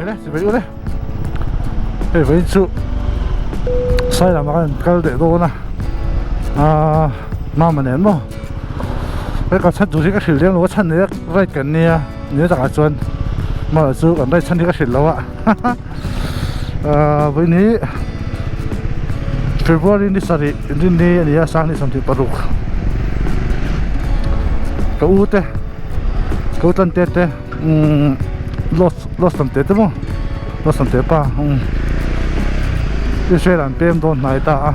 hmel e chibai ule hei vawiin chu sai lamah khan kal leh dawn a aaa mama nen maw he ka chhan tur hi ka hrilh lem lo a chhan nei a ride kan nia ni takah chuan mama chu kan ride chhan hi ka hrilh lo a aaa vawiin hi February ni sarih rinni a ni a sang ni 26 ka u te ka u tan te te umm los los tam te te maw los tam te pa umm Israel an pem dawn hnai ta a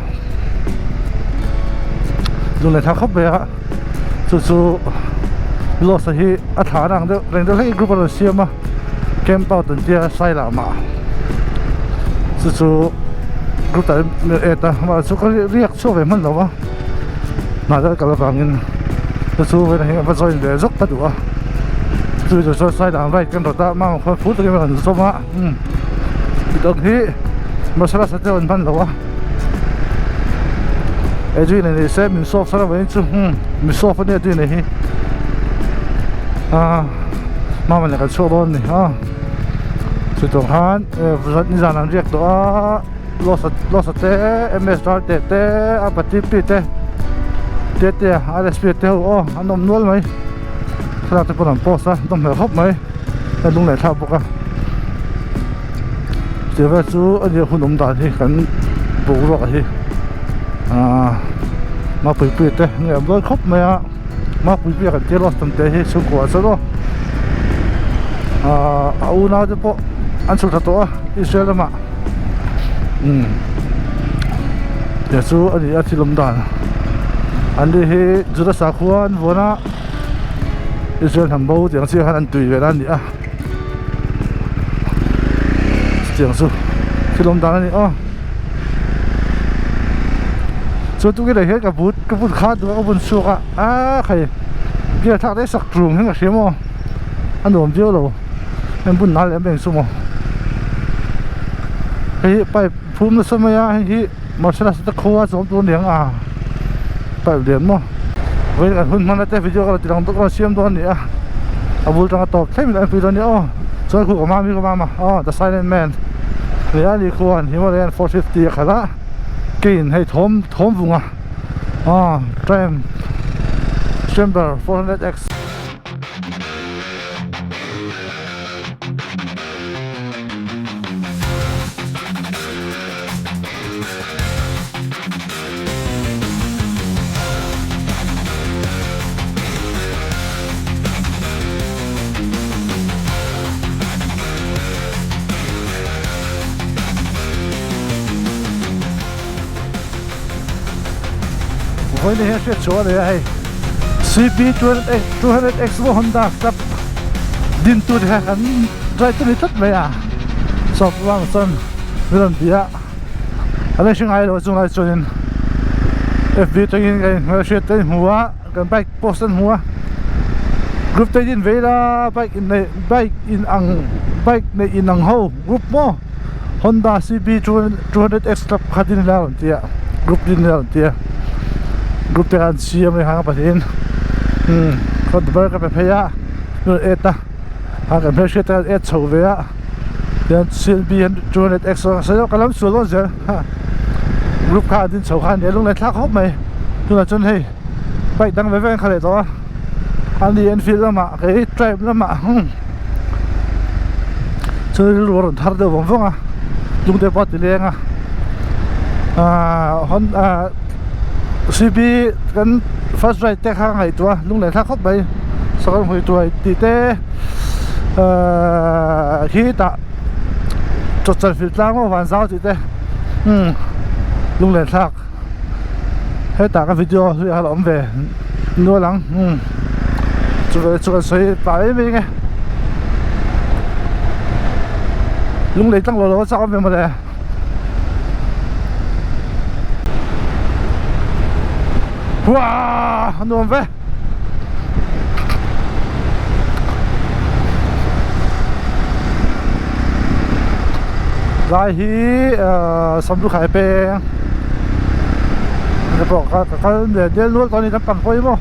dun leh thla khawp mai a chu chu los a hi a thla ang deuh reng deuh hlek group a rawn siam a camp out an tia sai lah mah chu chu group ah hian et a mahse chu ka riak chhuak ve hman lo a hnah deuh kal avangin chu chu vawiin ah hian va join ve zawk ka duh a chumi tur chuan sai lah ang right kan rawt a mama khuan phur takin a rawn zawm a umm midang hi masala sa te an hman lo a Edwin a ni se min solve sar avangin chu umm mi solve ania Edwin a hi ah. Mama leh kan chhuak dawn a ni a chutah khan nizan an riak tawh a losa losa te ms darte te a patip te te te a rsp te ho aw an awm nual mai thlalak te pawn an post a nawm hmel khawp mai a lung leh thlak bawk a tih vel chu a nia hun awm dan hi kan boruak hi ahh mapuipuia te nge an lawi khawp mai a. Mapui biak an tir a tam te hi chhungkua chuan aw ahh a unau te pawh an chhuk thla tawh a Israel lamah umm tih chu a ni a thil awm dan an ni hi Juda sakhua an vuan a Israel hnam bo tih ang chiah khan an tui ve na a ni a chutiang chu thil awm dan a ni aw. Chuan tunge leh hian ka but ka bun kha duh a ka bun chhuak a aaa khai gear thlak daih sak tlung hian ka hria maw a nuam viau lo heng bun nal em em chu maw hei hi pipe phum nasa mai a hei hi marcellus te khua a chawm tur aniang a pipe lian maw vawiin kan hun hman a te video ka la ti lang ka la siam dawn a ni a a bul tanga tawp thleng in an pui dawn a ni aw chuan khu ka mami ka mama aw the silent man. Nia ni khuan Himalayan 450 a khalh a kein hei thawm thawm vung a aw Triumph Scrambler 400X. Vawiin hian hriat chhuah a nei a hei CB 200X maw Honda club din tu te kha kan drive ta ni tlat mai a sawm vang chuan min rawn bia a a la hre ngai lo chunglai chuanin FB atangin kan inhmelhriat te an hmu a kan bike post an hmu a group te din ve ila bike in nei bike in ang bike nei in ang ho group maw Honda CB 200 X club kha din ila rawn ti a group din ila rawn ti a group te khan siam a hang pahnihin umm ka bar ka pe phei a et a a kan hmelhriat te khan et chho ve a tian CB 200 X a sawi ka lam sual dawn zel group kha an din chho kha a ni a lunglai thlak khawp mai tunah chuan hei bike dang ve ve an kha leh tawh a a ni Enfield lamah kei Triumph lamah chuan rilru a rawn thar deuh vawng vawng a lungte pawh a ti leng a ahh ahh CB kan first ride te kha ngaihtuah a lunglai thlak khawp mai sakawr hmui tuai tih te ahh khi tah chawchal fil tlang maw van zau tih te umm lunglen thlak hetah ka video hlui a la awm ve nual ang umm chu ve chu kan sawi pah mai mai nge lunglei tlang lo lo a chak awm ve mawle. Huaa a nuam ve. Lai hi Samlukhai peng ni pawh ka kal leh del nual tawh a ni kan pang pawh hi maw.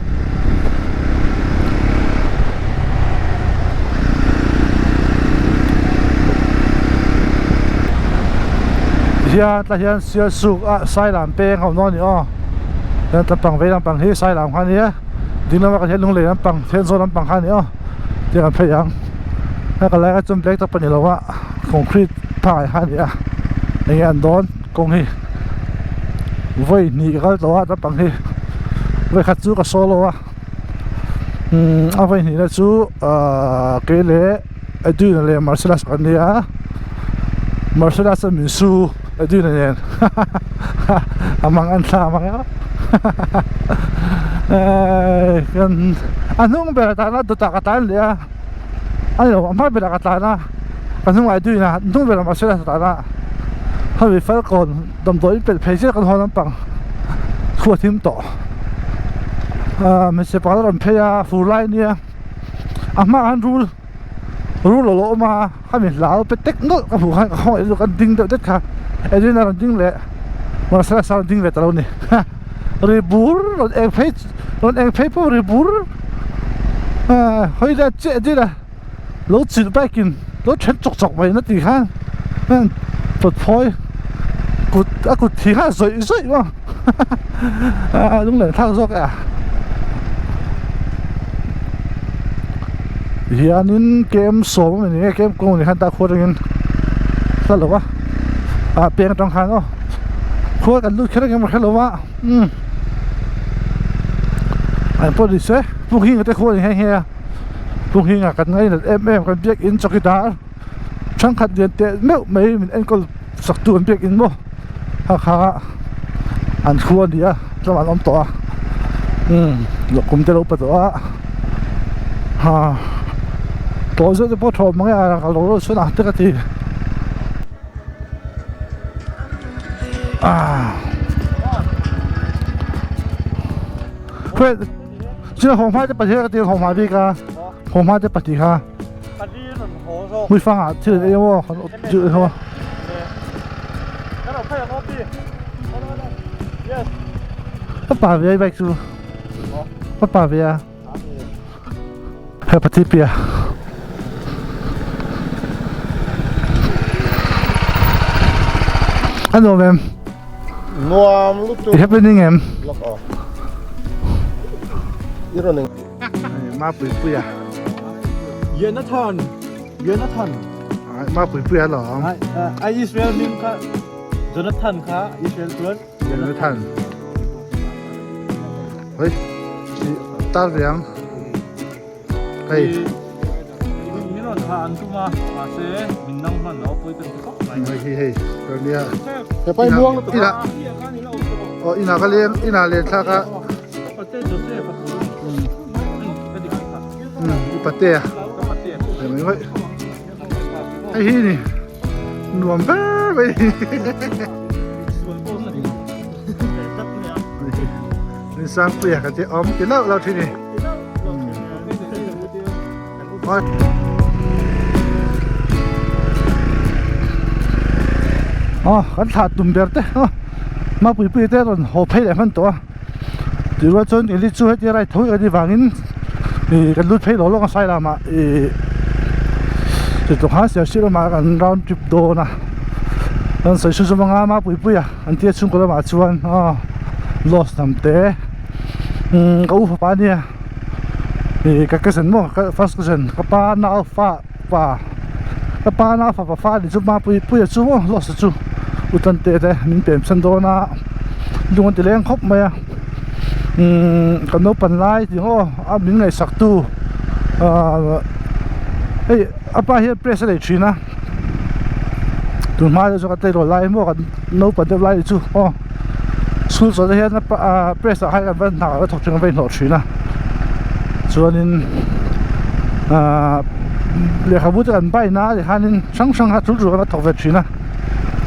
Tihian tah hian Sialsuk ah Sailam peng a awm dawn a ni aw. Tihian tlampang vei lampang hi Sailam kha a nia, ding lama kan hian Lunglei lampang Thenzawl lampang kha a ni aw. Tiang an phei ang. Hei ka lai kha chuan black top a ni lo a, concrete phai kha a ni a, enge an dawn kawng hi vawi hnih ka kal tawh a tlampang hi vawi khat chu ka solo a, umm a vawi hnihna chu ahh kei leh Edwin-a leh Marcellus kan nia Marcellus a min su Edwin-a nen a mang an thla mang a kan a hnung berah tana dawtah ka tlan leh a a ni lo a hma berah ka tlan a ka hnungah Edwin-a hnung berah Marcellus a tlan a hemi Falkawn damdawi in pelh phei chiah kan haw lampang khu a thim tawh ah hmeichhe pakhat a rawn phei a fur lai ania. A hmaah khan rul rul a lo awm a khami hlau pe tek nawlh ka hmuh khan ka khawngaih lutuk a ding deuh det kha Edwin a rawn ding leh Marcellus a rawn ding ve ta lo ni ri bur rawn eng phei rawn eng phei pawh ri bur ah hawi leh chiah Edwin a lo chilh bike in lo then chawk chawk mai na tih khan kut phawi kut a kut thi kha zawih zawih maw a lunglen thlak zawk e a hianin kem sawm a ni nge kem kawng ni khan ta khuar atangin hla lo va ah peng atang khan aw khuar kan lut kher ang em ka hre lo va umm an pawh ni se pu hing te khuar a ni nghe nghe a pu hing ah kan ngainat em em kan biakin chawkidar. Thenkhat lian teh meuh mai min enkawl sak tu an biakin maw kha kha an thu a ni a tlawm an awm tawh a umm kum te lo pe tawh a ha tawh zeuh te pawh thawm mang e a ka lo reuh chuan ang te ka ti ah chuan haw hma te pahnih ka ti haw hma bik a haw hma te pahnih kha. Hmuifangah thil an ei maw kan awt deuh ho a. Ka pa ve a bike chu ka pa ve a he pati pia a nuam em nuam lutuk i happening em i rawn Mapui puia Jonathan Jonathan Mapui puia lo ai Israel ming kha Jonathan kha Israel chuan Jonathan Hoi tar riang hei min rawn tha an tum a mahse min nang hman lo pui kan ti khawp mai hei hei hei nia he pai muang ina oh ina ka leng ina len thlak a i patea hei mai mai hei hi ni nuam ber mai ni sangpuia ka ti awm ti lauh lauh thin ni aw kan thlah tum ber te aw mapui pui te rawn haw phei leh hman tawh a. Tirual chuan Eli chu hetia ride tho anih vangin ih kan lut phei lo lawk a sai lamah ih chutah khan Serchhip lamah kan round trip dawn a kan sawi chu zawm anga mapui pui a an tia chhungkaw lamah chuan aw loss hnam te umm ka u fapa ania ih ka cousin maw ka first cousin ka pa nau fa pa ka pa nau fapa fa anih chu mapui pui a chu maw loss a chu u tan te te min pem chhan dawn a lung an ti leng khawp mai a umm kan naupan lai tih ang aw a min ngaihsak tu ahh hei a pa hian press a nei thin a tun hma deuh chuan ka tleirawl lai maw kan naupan deuh lai chu aw school chawlh te hian a ahh press ah khan an va hna a thawk thin a va inhlawh thin a chuanin ahh lehkhabu te kan buy na ah hianin hrang hrang kha tul tul khan a thawk ve thin a.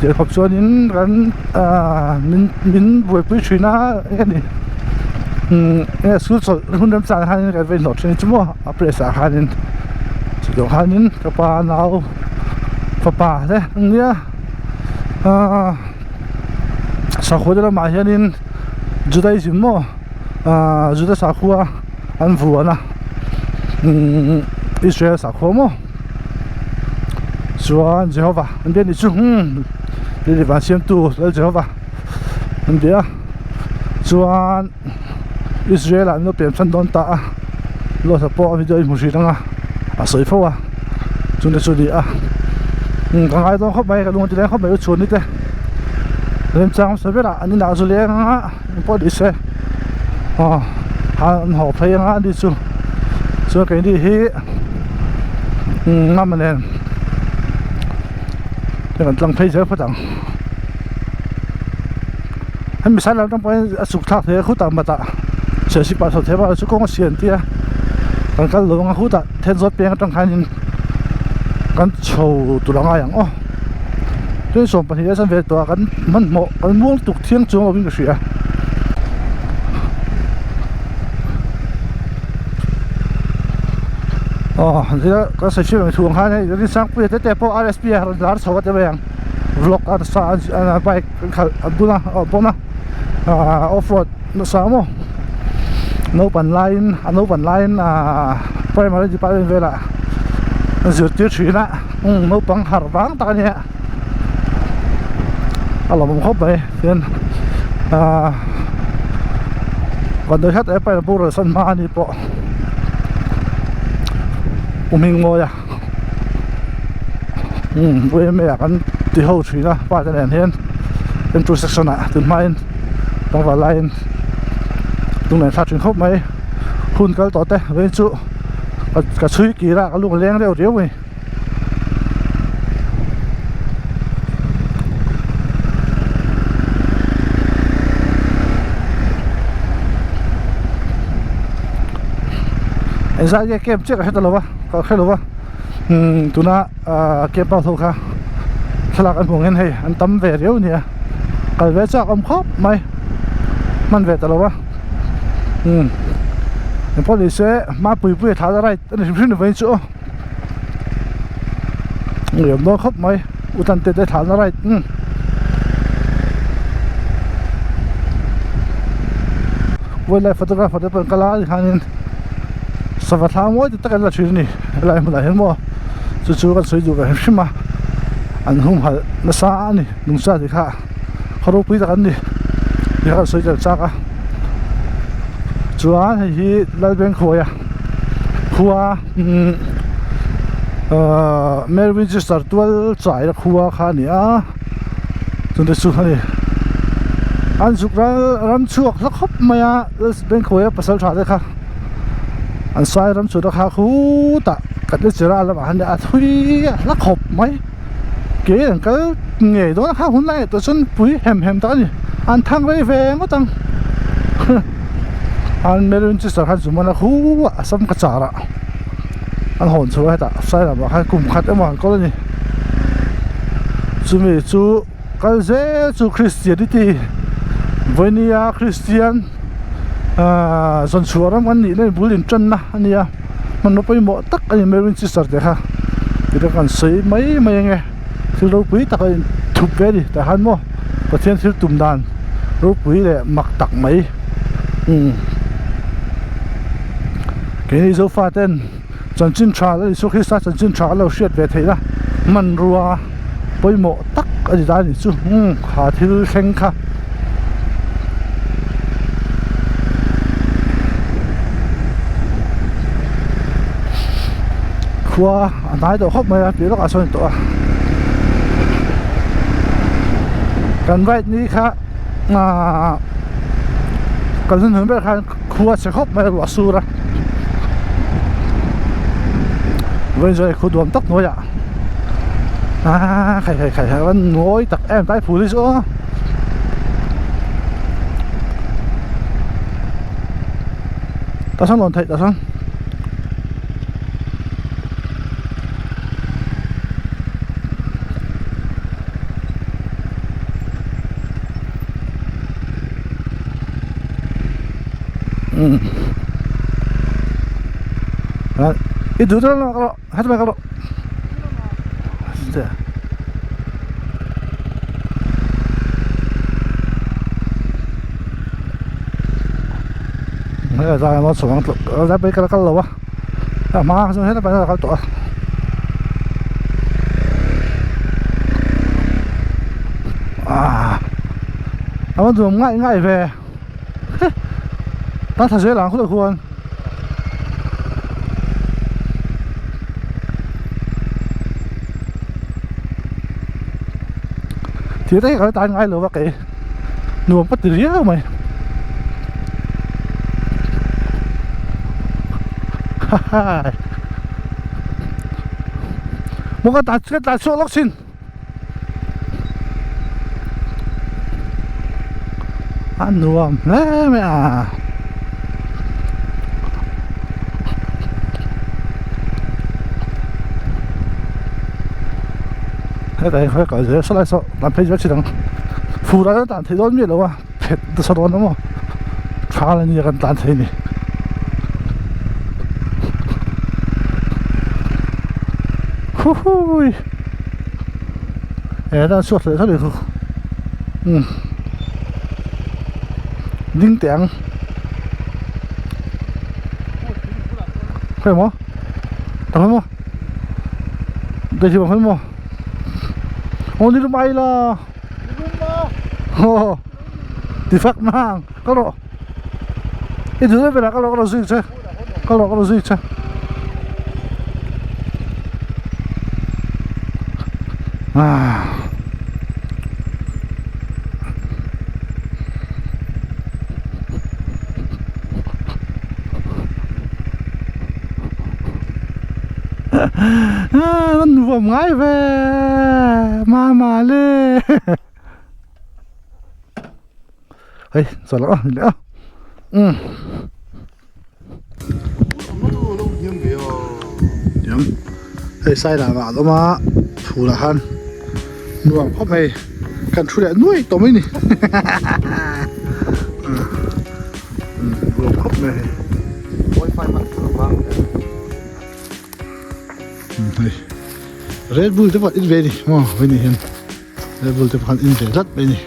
Tih khawp chuanin kan ahh min min buaipui thin a eng a ni umm enge school chawlh hun remchang ah khanin kan va inhlawh thin chu maw a press ah khanin chutiang khanin ka pa nau fapa te an nia ahh sakhua te lamah hianin Judaism maw ahh Juda sakhua an vuan a umm Israel sakhua maw. Chuan Jehovah an biak nih chu hmm Lili van siamtu Lal Jehova an ti a chuan Israel ah an lo pian chhan dawn ta a Lawsa pawh a video i hmu hrin anga a sawi fo a chungte chu a ni a ka ngai dawn khawp mai ka lung a ti leng khawp mai u chhuani te remchang hmasa berah an inah zu leng anga engpawh ni se aw an haw phei anga ani chu chuan keini hi ngam nen kan tlang phei zel phawt ang hemi sai lam atang pawhin a chhuk thlak thei a khutah matah serchhip ah chho thei bak chu kawng a siam tir a kan kal lo ang a khutah thenzawl peng atang khanin kan chho tur a ngai ang aw tui 12 a chuan ve tawh a kan hmanhmawh kan muang tuk thiang chuang lovin ka hria. Aw zira ka sawi hriat ang thu ang khan hei Rinsangpuia te te pawh RSP a rawn lar chho a ti mai ang vlog a nasa a bike an khalh an bun a aw bawm a ahh off road nasa maw naupan laiin a naupan laiin ahh primary department velah an zirtir thin a umm naupang harh vang tak a nia a lawmawm khawp mai tihian ahh vanduai hret em pawh boral san hma a ni pawh u hming mawi a umm u em ah kan ti ho thin a pa te nen hian entry section ah tun hma in tlangval laiin lunglen thlak thin khawp mai hun kal tawh te vawiin chu ka chhui kir a ka lung a leng deuh riau mai. Engzah nge camp chiah ka hre ta lo va ka hre lo va umm tuna ahh camp ho kha thlalak an hmuh ang hian hei an tam ve riau a nia kal ve chak awm khawp mai hman ve ta lo va umm engpawh ni se hmapui pui a thla la right a ni hrim hrim ni vawiin chu aw. Liam dawn khawp mai u tan te te thlan a right umm wildlife photographer te pawh an kal a tikhanin sava thla mawi tak tak an la thin a ni helai hmunah hian maw chu chu kan sawi duh ve hrim hrim a an humhalh nasa a ni nungcha tih kha khaw ropui tak an ni tih kha kan sawi tel chak a chuan hei hi Lalbengkhuaia khua. Ahh Mary Winchester tual chai na khua kha a ni a chungte chu hei an zuk ral ram chhuak hla khawp mai a Bengkhuaia pasal tha te kha an sai ram chhuah te kha khutah kan la chira lamah khan a thui a hla khawp mai ke an kal ngei dawn a kha hun lai ah tawh chuan pui hem hem tak a ni an thang rei ve ngawt ang an Mary Winchester khan chu man a khu a sam ka char ah an hawn chho a hetah sai lamah khan kum khat emaw an kawl a ni chumi chu kal zel chu Christianity vawinia Christian ahh zawn chhuah ram kan nih na bul intanna a nia hmanraw pawimawh tak a ni Mary Winchester te kha tih kan sawi mai mai ange thil ropui tak a inthup ve a ni tah khan maw Pathian thil tum dan ropui leh mak tak mai umm keini Zofa ten chanchin tha leh Isua Krista chanchin tha an lo hriat ve theih a hmanrua pawimawh tak a ni ta a ni chu umm kha thil thleng kha. Khua a hnai tawh khawp mai a piah lawkah sawn a ni tawh a kan ride ni kha ahh kan hun hun ber khan khua a chhe khawp mai a ruah a sur a vawiin zawh khu duam tak hnuaiah aaa khai khai khai a nawi tak em tlai phul hi chu aw. Tah sawn lawn theih tah sawn. Umm ah i duh dawn lo ka rawh heti mai ka rawh hei zai emaw chhawng ang tluk lai pawh hi ka la kal lo a a hma kha chuan helai pawh hian ka la kal tawh a. A va nuam ngaih ngaih ve tan thla zel ang khawlai khuan. Thir te hi ka la tan ngai lo a kei nuam ka ti riau mai haha maw ka tan ka tlan chhuak lawk thin. A nuam hle mai a. Hetah hian khawi kal zel saw lai saw tan phei zel thin ang fur ah hian tan theih dawn miah lo a phet nasa dawn emaw thal ania kan tan thei ni. Huhui he dan chhuak leh tho chu umm ding teh ang khawi maw tak maw daihlim ang khawi maw aw ni lum ai la aw ti fak nang ka rawh i duh ber ah ka rawh ka rawn zui che ka rawh ka rawn zui che. Ah. Ah, nuam ngai ve mama le hei chaw leh a leh a um hei sai lah ah a awm a phul ah khan nuam khawp mai kan thu leh nuai tawh mai ni nuam khawp mai hei hei red bull te pawh in ve a ni maw hei hian red bull te pawh khan in ve tlat mai a ni.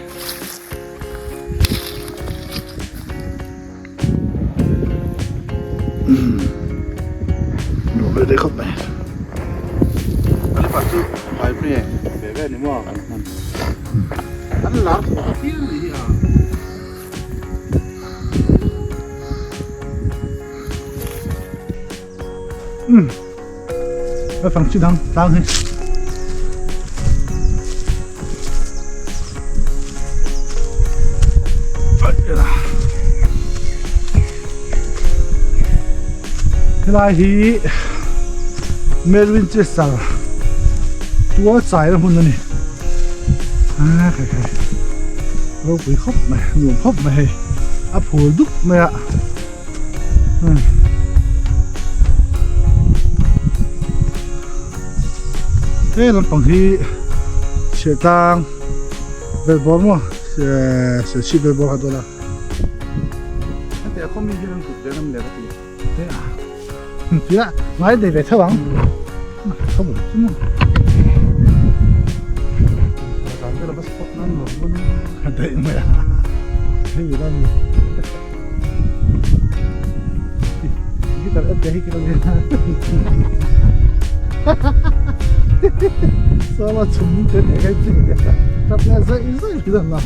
Fang chi dang tlang hi. Helai hi Melvin Chester tual chai na hmun a ni a khai khai ropui khawp mai nuam khawp mai hei a phul dup mai a. He lampang hi chhiahtlang velbawr maw serchhip velbawr kha dawn a hetiang a khawmi hian an kut ve ngam le ka ti tia ngai nei ve theuh ang daih mai a hei la ni. Guitar at dahi kira Sala chum te te kai chi tap la zai zai la.